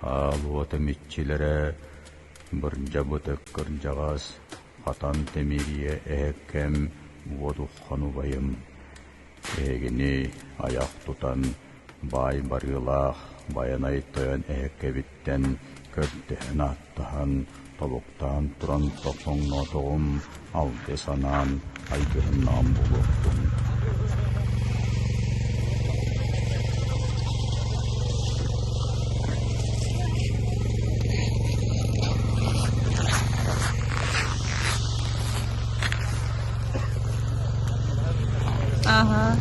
Аал уотум иччилэрэ бырдьабыт кырдьаҕас, хатан тимириэ эһэккэм уодуххан убайым, эһигини айах тутан баай барыылаах Байанай тойон эһэккэбиттэн көрдөһөн-ааттаһан, тобуктаан туран тохсоҥноотоҕум, алгыс анаан айгыһыннаҕым буолуохтун. Ага.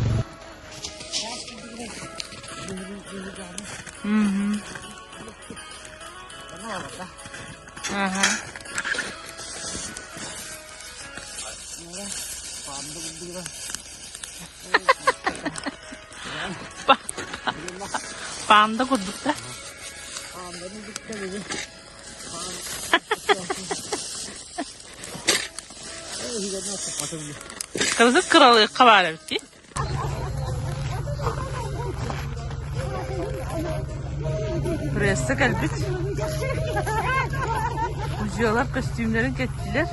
Угу. Ага. Панда курдук да? Кыргыз кыралыыкка баар эбит дии. Пресса кэлбит. Удьуолар көстүүмнэрин кэттилэр.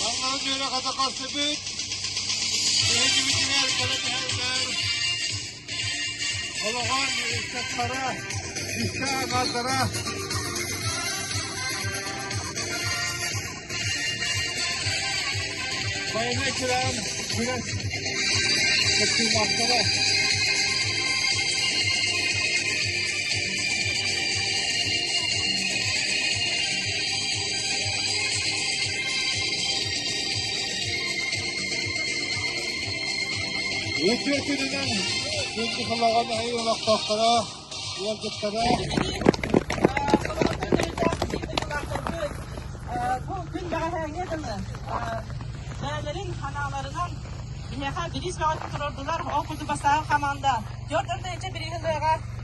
Аллаһын үөрэ хата харсыбыт, биһигибитигэр кэлэ түһэллэр. Олоҕун ыччаттара, икки аҥаардара Байанай күрэҕин күрэс кыттыылаахтара. Үтүө күнүнэн күндү Халаҕан айыы олохтоохторо, ыалдьыттара. Бу күн бэҕэһээҥҥи дылы бэйэлэрин ханааларынан биһиэхэ бириис бөҕөтүн туруордулар. Ол курдук бастаан хамаанда 4 бирииһин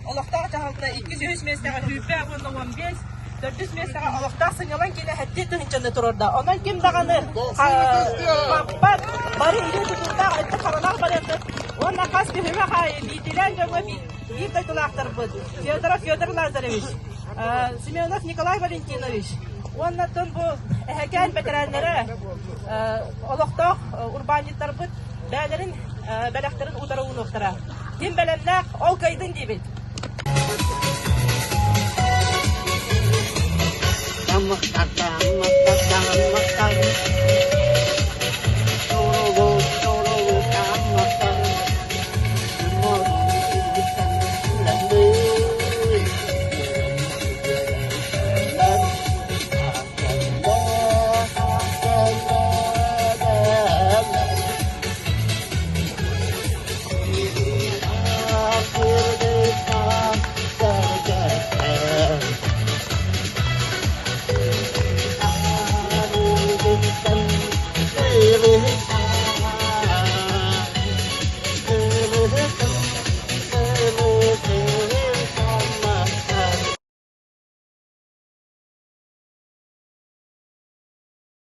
олохтоох дьаһалта 2-3 миэстэҕэ 115, төрдүс миэстэҕэ олохтоох сынньалаҥ киинэ сэттиэ тыһыынчаны туруорда. Онон ким даҕаны баппат, бары илии тутуурдаах, өттө харалаах барыаххыт уонна хас түһүмэх аайы биирдиилээн дьоҥҥо биир дойдулаахтарбыт Федоров Федор Лазаревич, Семенов Николай Валентинович уонна тон бу эһэкээн бэтэрээннэрэ олохтоох урбаанньыттарбыт бэйэлэрин бэлэхтэрин утары уунуохтара. Ким бэлэмнээх, ол кыайдын диибит.